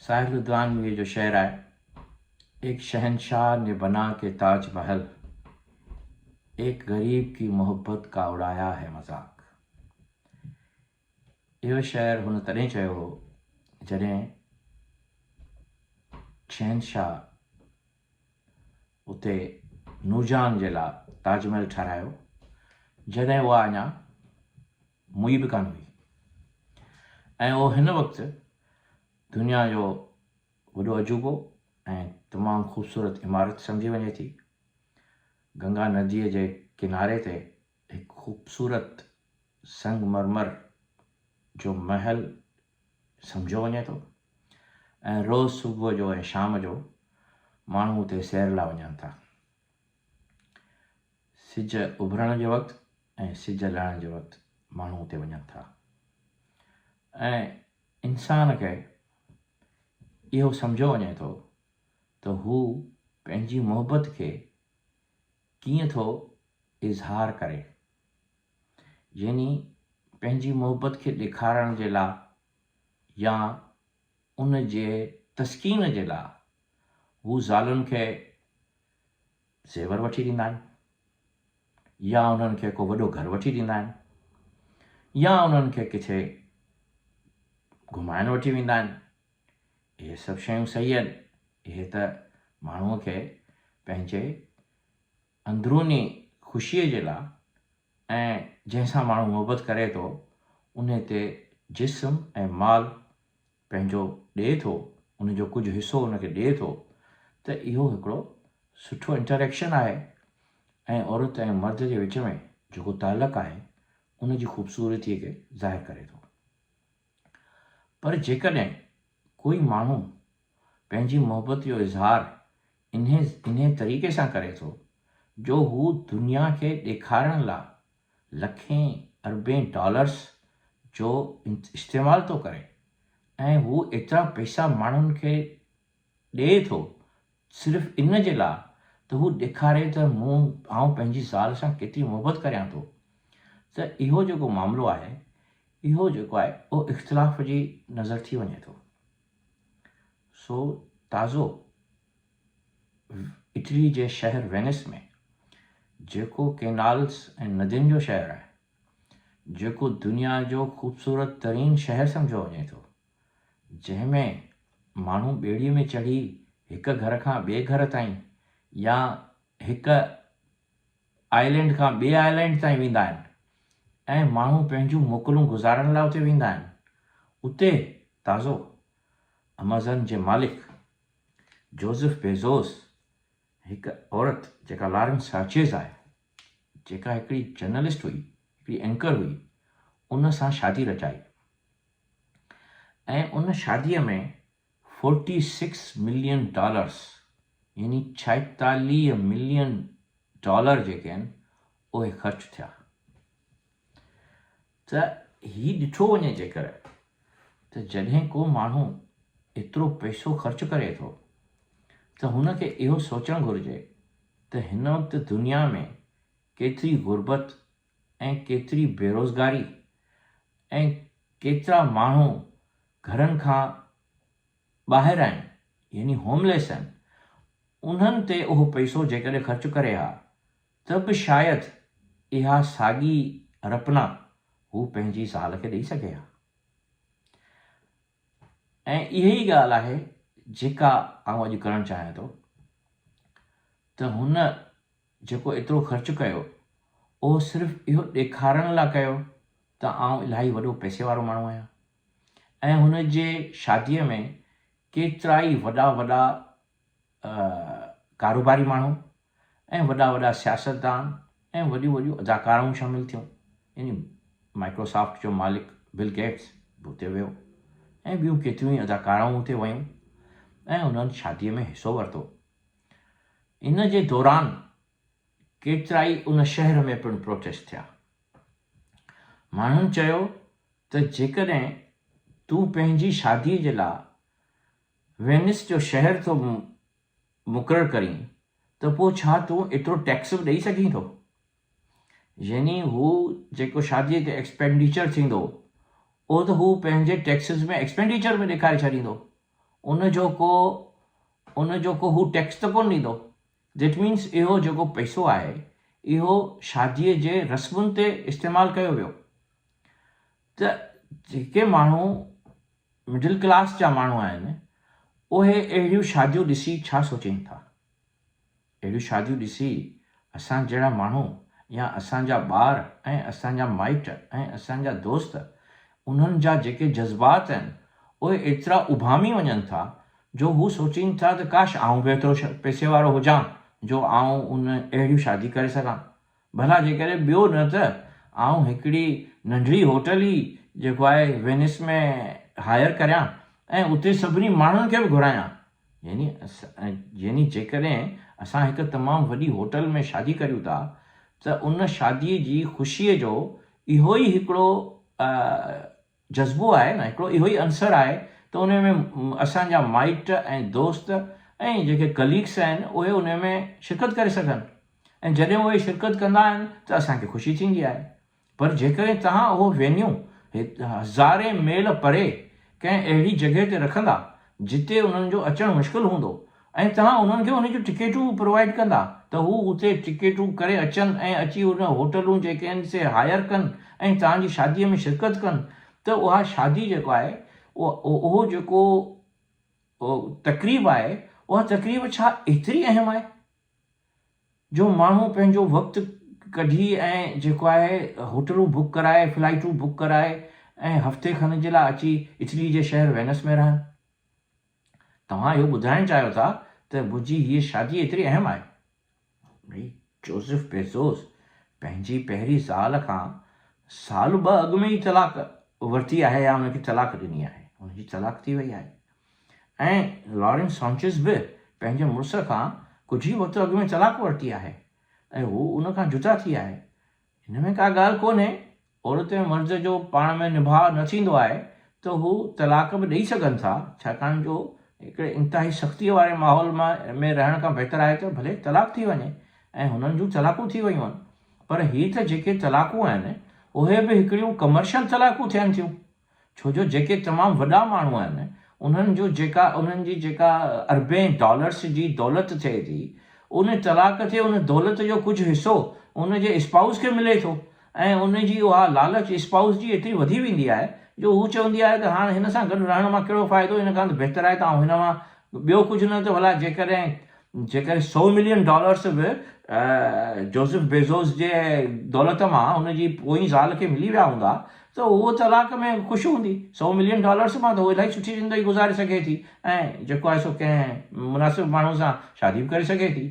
ساحر لڌيانويء جو شعر آهي، ايڪ شهنشاهه ني بنا ڪي تاج محل، ايڪ غريب ڪي محبت ڪا اڙايا هي مذاق. اهو شعر هن تڏهن چيو هو جڏهن شهنشاهه اتي نورجهان جي لاء تاج محل ٺهرايو، جڏهن اها اڃا موئي به ڪانه هئي ۽ اهو هن وقت دنيا جو وڏو عجوبو ۽ تمام خوبصورت عمارت سمجهي وڃي ٿي. گنگا نديء جي ڪناري تي هڪ خوبصورت سنگ مرمر جو محل سمجهيو وڃي ٿو ۽ روز صبح جو ۽ شام جو ماڻهو اتي سير لاء وڃن ٿا. سج اڀرڻ جي وقت ۽ سج لهڻ جي وقت ماڻهو اتي وڃن ٿا ۽ انسان کي اهو سمجهيو وڃي ٿو ته هو پنهنجي محبت کي ڪيئن ٿو اظهار ڪري يعني پنهنجي محبت کي ڏيکارڻ جي لا يا ان جي تسڪين جي لا هو زالن کي زيور وٺي ڏيندا آهن يا انهن کي ڪو وڏو گهر وٺي ڏيندا آهن يا انهن کي ڪٿي گهمائڻ وٺي ويندا آهن. اهي سڀ شيون صحيح آهن، اهي ته ماڻهوء کي پنهنجي اندروني خوشيء جي لاء ۽ جنهن سان ماڻهو محبت ڪري ٿو انهي تي جسم ۽ مال پنهنجو ڏئي ٿو، ان جو ڪجهه حصو ان کي ڏئي ٿو ته اهو هڪڙو سٺو انٽريڪشن آهي ۽ عورت ۽ مرد جي وچ ۾ جيڪو تعلق آهي ان جي خوبصورتيء کي ظاهر ڪري ٿو. پر جيڪڏهن ڪوئي ماڻهو پنهنجي محبت جو اظهار انهي انهي طريقي سان ڪري ٿو جو هو دنيا کي ڏيکارڻ لا لکين اربين ڊالرس جو استعمال ٿو ڪري ۽ هو ايترا پئسا ماڻهن کي ڏئي ٿو صرف ان جي لا ته هو ڏيکاري ته مون آئون پنهنجي زال سان ڪيتري محبت ڪريان ٿو ته اهو جيڪو معاملو آهي اهو جيڪو آهي اهو اختلاف جي نظر ٿي وڃي ٿو سو تازو اٽلي جي شهر وينس ۾ جيڪو ڪينالز ۽ ندين جو شهر آهي، جيڪو دنيا جو خوبصورت ترين شهر سمجهيو وڃي ٿو، جنهن ۾ ماڻهو ٻيڙي ۾ چڙهي هڪ گهر کان ٻئي گهر تائين يا هڪ آئلينڊ کان ٻئي آئلينڊ تائين ويندا آهن ۽ ماڻهو پنهنجون موڪلون گذارڻ لاء اتي ويندا آهن، اتي تازو امازن جي مالڪ جوزف بيزوس هڪ عورت جيڪا لارن سانچيز آهي، جيڪا هڪڙي جرنلسٽ هئي، هڪڙي اينڪر هئي، ان سان شادي رچائي ۽ ان شاديء ۾ فورٽي سڪس ملين ڊالرس يعني ڇائيتاليهه ملين ڊالر جيڪي آهن اهي خرچ ٿيا. ته هي ڏٺو وڃي جيڪر ته جڏهن ڪو ماڻهو ايترو پئسو خرچ ڪري ٿو ته هن کي اهو سوچڻ گهرجي ته هن وقت دنيا ۾ ڪيتري غربت ۽ ڪيتري بيروزگاري ۽ ڪيترا ماڻهو گهرن کان ٻاهر آهن يعني هوم ليس آهن انهن تي اهو پئسو جيڪڏهن خرچ ڪري ها ته به شايد اها ساڳي رپنا هو پنهنجي زال کي ڏئي سگهي ها. ۽ اها ئي ڳالهه آهي جيڪا آئون اڄ ڪرڻ چاهيان ٿو ته هن جيڪو ايترو خرچ ڪيو اهو صرف اهو ڏيکارڻ لاء ڪيو ته آئون الاهي وڏو پئسي وارو ماڻهو آهيان ۽ هن جي شاديء ۾ ڪيترائي وڏا وڏا ڪاروباري ماڻهو ۽ وڏا وڏا سياستدان ۽ وڏيون وڏيون اداڪارائون شامل ٿيون يعني مائڪروسافٽ جو مالڪ بل گيٽس به اتي ويو ۽ ٻيون ڪيتريون ئي اداڪارائون اتي ويون ۽ انهن شاديء ۾ حصو ورتو. ان جي دوران ڪيترائي ان شهر ۾ پڻ پروٽيسٽ ٿيا. ماڻهن چيو ته جيڪڏهن تون پنهنجي شاديء جي لاء وينس جو شهر ٿو مقرر ڪرين ته پوء ڇا تون ايترو ٽيڪس به ڏئي سگهين ٿو؟ يعني هو جيڪو شاديء تي ايڪسپينڊيچر ٿيندو اهو ته هو پنهنجي ٽيڪسز ۾ ايڪسپينڊيچر ۾ ڏيکاري ڇڏيندو. ان جو ڪو ان جو ڪو هو ٽيڪس ته ڪونه ڏيندو. That means اهو جيڪو پئسو آهي اهو شاديء جي رسمن تي استعمال ڪيو ويو ته جيڪي ماڻهو مڊل ڪلاس جا ماڻهو آهن اهي اهڙيون شاديون ڏسي ڇا سوچين ٿا؟ اهڙيون شاديون ڏسي اسان جهڙا ماڻهو يا اسان جا ٻار ۽ اسان جا مائٽ ۽ اسان جا دوست انهن جا جيڪي جذبات آهن اهي ايترا اڀامي وڃن ٿا جو هو سوچين ٿا ته ڪاش آئون به ايترو پئسي وارو هجان جو آئون ان اهڙيون شادي ڪري سگهان. ڀلا جيڪڏهن ٻيو نه ته آئون هڪڙي ننڍڙي هوٽل ئي جيڪو آهي وينس ۾ هائر ڪريان ۽ اتي سڀني ماڻهن کي به گهرايان. يعني يعني جيڪڏهن اسان هڪ تمام وڏي هوٽل ۾ شادي ڪريون ٿا ته ان شادي جي خوشيء جو اهو ئي هڪڙو جذبو آهي نه هڪڙو اهو ئي عنصر آهي ته ان ۾ اسان جا مائٽ ۽ دوست ۽ جيڪي ڪليگس آهن اهي ان ۾ شرڪت ڪري سگهن ۽ جڏهن اهي شرڪت ڪندا آهن ته اسان کي خوشي ٿيندي آهي پر جيڪڏهن توهان اهو وينيو هزارين ميل پري ڪنهن اهڙي جڳهه تي رکندا جتي انهن جو اچڻ مشڪل هوندو ۽ توهان انهن کي ان جون ٽڪيٽون پرووائيڊ ڪندا ته هو اتي ٽڪيٽون ڪري اچن ۽ اچي ان هوٽلون جيڪي آهن سي هائر ڪن ۽ توهان جي شاديء ۾ شرڪت ڪن ته اها شادي جيڪو آهي اهو جيڪو تقريب آهي اها تقريب ڇا ايتري اهم آهي جو ماڻهو پنهنجو وقت ڪڍي ۽ جيڪو آهي هوٽلون بڪ ڪرائي فلائيٽون بڪ ڪرائي ۽ هفتي کن جي لاء اچي اٽلي جي شهر وينس ۾ رهن. توهان اهو ٻڌائڻ چاهيو ٿا ته منهنجي هيء شادي ايتري اهم آهي؟ ڀئي جوزف بيزوس پنهنجي پهرين زال کان سال ٻه اڳ ۾ ئي طلاق ورتي آهي يا ان کي طلاق ڏني آهي. ان جي طلاق ٿي وئي آهي. ۽ لارين سانچز به پنهنجي مڙس کان ڪجهه ئي وقت اڳ ۾ طلاق ورتي آهي ۽ هو ان کان جدا ٿي آهي. هن ۾ ڪا ڳالهه ڪونهي، عورت ۽ مرد جو پاڻ ۾ نڀاء نه ٿيندو آهي ته هو طلاق به ڏئي سگهن ٿا، ڇاڪاڻ جو هڪڙي انتهائي سختيء واري ماحول ۾ رهڻ کان بهتر آهي ته ڀلي طلاق ٿي وڃي ۽ هنن جون طلاقون ٿي ويون آهن. پر هي ته جيڪي طلاقون آهن، اهي به هڪڙيون ڪمرشل طلاقون ٿين ٿيون. ڇو جو جيڪي تمام وڏا ماڻهو آهن انهن جو جيڪا انهن جي جيڪا اربين ڊالرس جي دولت ٿئي ٿي ان طلاق تي ان دولت جو ڪجهه حصو ان جي اسپائوس کي ملي ٿو ۽ ان جي اها لالچ اسپائوس جي ايتري وڌي ويندي آهي جو هو چوندي آهي ته هاڻ هن سان گڏ رهڻ مان ڪهڙو فائدو ان کان ته بهتر آهي ته آئون هن مان ٻيو ڪجهه نه ته ڀلا جيڪڏهن جيڪڏهن سئو ملين ڊالرس به جوزف بيزوس جي دولت مان هن جي پوئين زال کي ملي ويا هوندا ته هوء طلاق ۾ خوش هوندي. سئو ملين ڊالرس مان ته هوء الاهي سٺي زندگي گذاري سگهي ٿي ۽ جيڪو آهي سو ڪنهن مناسب ماڻهو سان شادي به ڪري سگهي ٿي.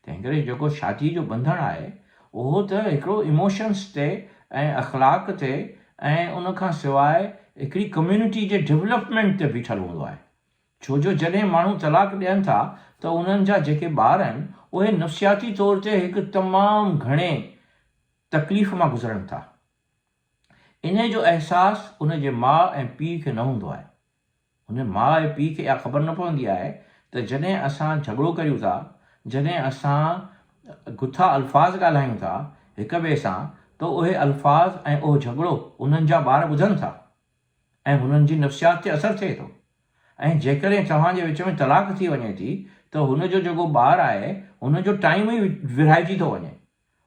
تنهن ڪري جيڪو شادي جو ٻنڌڻ آهي اهو ته هڪڙو ايموشنس تي ۽ اخلاق تي ۽ ان کان سواء هڪڙي ڪميونٽي جي ڊولپمينٽ تي بيٺل هوندو آهي. ڇو جو جڏهن ماڻهو طلاق ڏين ٿا ته انهن جا جيڪي ٻار آهن اهي نفسياتي طور تي هڪ تمام گهڻي تڪليف مان گذرن ٿا. انهي جو احساس ان جي ماء ۽ پيء کي نه هوندو آهي. ان ماء ۽ پيء کي اها خبر نه پوندي آهي ته جڏهن اسان جهڳڙو ڪريون ٿا، جڏهن اسان گٿا الفاظ ڳالهايون ٿا هڪ ٻئي سان ته اهي الفاظ ۽ اهو جهڳڙو انهن جا ٻار ٻڌن ٿا. ۽ هنن جي نفسيات تي اثر ٿئي ٿو ۽ جيڪڏهن توهان جي وچ ۾ طلاق ٿي وڃي ٿي ته هن جو جيڪو ٻار آهي هن جو ٽائيم ئي ورهائجي ٿو وڃي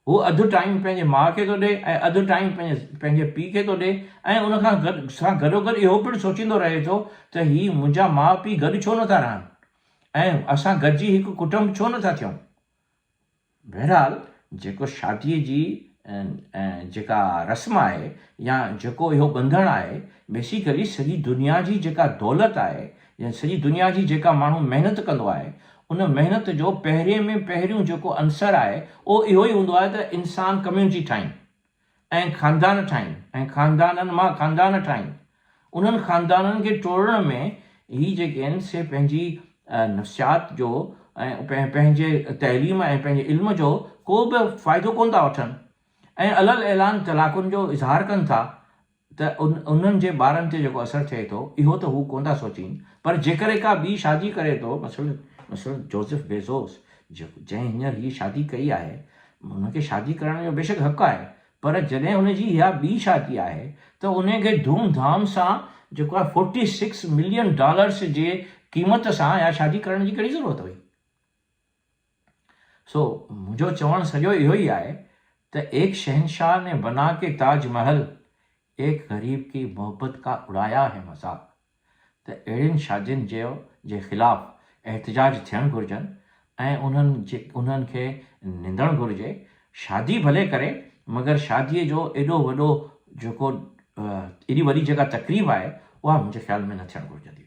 هو اڌ ٽائيم پنهنجي ماء کي ٿو ڏي ۽ اڌ ٽائيم پنهنجي پنهنجي پيء کي ٿو ڏي ۽ ان کان گڏ سان گڏوگڏ اهو پڻ سوچيندو رهي ٿو ته هي منهنجا ماء پيء گڏ ڇو نٿا رهن ۽ اسان گڏجي هڪ ڪٽنب ڇو نٿا ٿيون. بهرحال جيڪو شاديء جي جيڪا رسم آهي يا جيڪو اهو ٻنڌڻ آهي بيسيڪلي سڄي دنيا جي جيڪا دولت آهي يا سڄي دنيا جي جيڪا ماڻهو محنت ڪندو آهي ان محنت جو پهرين ۾ پهريون جيڪو عنصر آهي اهو اهو ئي هوندو آهي ته انسان ڪميونٽي ٺاهين ۽ خاندان ٺاهين ۽ خاندانن مان خاندان ٺاهين. انهن خاندانن کي ٽوڙڻ ۾ هي جيڪي آهن سي پنهنجي نفسيات جو ۽ پنهنجي تعليم ۽ پنهنجي علم جو ڪو به فائدو ڪونه ٿا وٺن ۽ علي الاعلان طلاقن جو اظهار ڪن ٿا ته انهن جي ٻارن تي جيڪو اثر ٿئي ٿو اهو ته هو ڪونه ٿا سوچين پر جيڪڏهن ڪا ٻي شادي ڪري ٿو مثلاً مثلاً جوزف بيزوس جنهن هينئر هي شادي ڪئي آهي هن کي شادي ڪرڻ جو بيشڪ حق آهي پر جڏهن هن جي اها ٻي شادي آهي ته ان کي ڌوم ڌام سان جيڪو آهي فورٽي سڪس ملين ڊالرس جي قيمت سان اها شادي ڪرڻ جي ڪهڙي ضرورت هئي؟ سو منهنجو چوڻ سڄو اهو ئي آهي ته ايڪ شهنشاهه ني بنا ڪي تاج محل ايڪ غريب ڪي محبت ڪا اڙايا هي مذاق ته اهڙين شادين جي جي خلاف احتجاج ٿيڻ گهرجن ۽ انهن جي انهن کي نندڻ گهرجي شادي ڀلي ڪري مگر شادي جو ايڏو وڏو جيڪو ايڏي وڏي جيڪا تقريب آهي اها منهنجي خيال ۾ نه ٿيڻ گهرجندي.